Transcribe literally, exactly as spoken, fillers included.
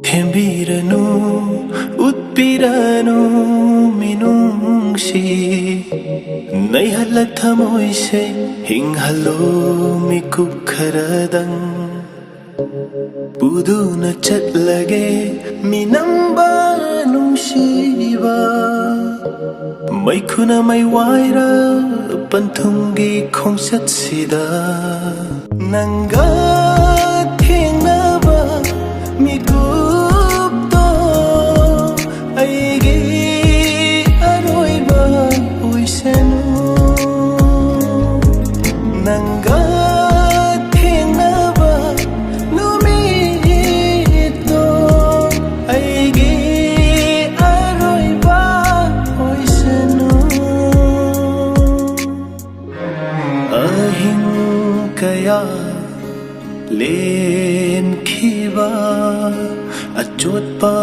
ꯊꯦꯝꯕꯤꯔꯅꯨ, ꯎꯠꯄꯤꯔꯅꯨ ꯃꯤꯅꯨꯡꯁꯤ, ꯅꯩꯍꯜꯂ ꯊꯃꯣꯏꯁꯦ ꯍꯤꯡꯍꯜꯂꯣ ꯃꯤꯀꯨꯞ ꯈꯔꯗꯪ꯫ ꯄꯨꯗꯨꯅ ꯆꯠꯂꯒꯦ ꯃꯤꯅꯝꯕ ꯅꯨꯡꯁꯤꯕ, ꯃꯩꯈꯨꯅ ꯃꯩ ꯋꯥꯏꯔ ꯄꯟꯊꯨꯡꯒꯤ ꯈꯣꯡꯆꯠꯁꯤꯗ꯫ ꯅꯪꯒ ꯊꯦꯡꯅꯕ ꯃꯤꯀꯨꯞꯇꯣ ꯑꯩꯒꯤ ꯑꯔꯣꯏꯕ ꯑꯣꯏꯁꯅꯨ꯫ ꯅꯪꯒ ꯊꯦꯡꯅꯕ ꯅꯨꯃꯤꯠꯇꯣ ꯑꯩꯒꯤ ꯑꯔꯣꯏꯕ ꯑꯣꯏꯁꯅꯨ꯫ ꯑꯍꯤꯡ ꯀꯌꯥ ꯂꯦꯟꯈꯤꯕ ꯑꯆꯣꯠꯄ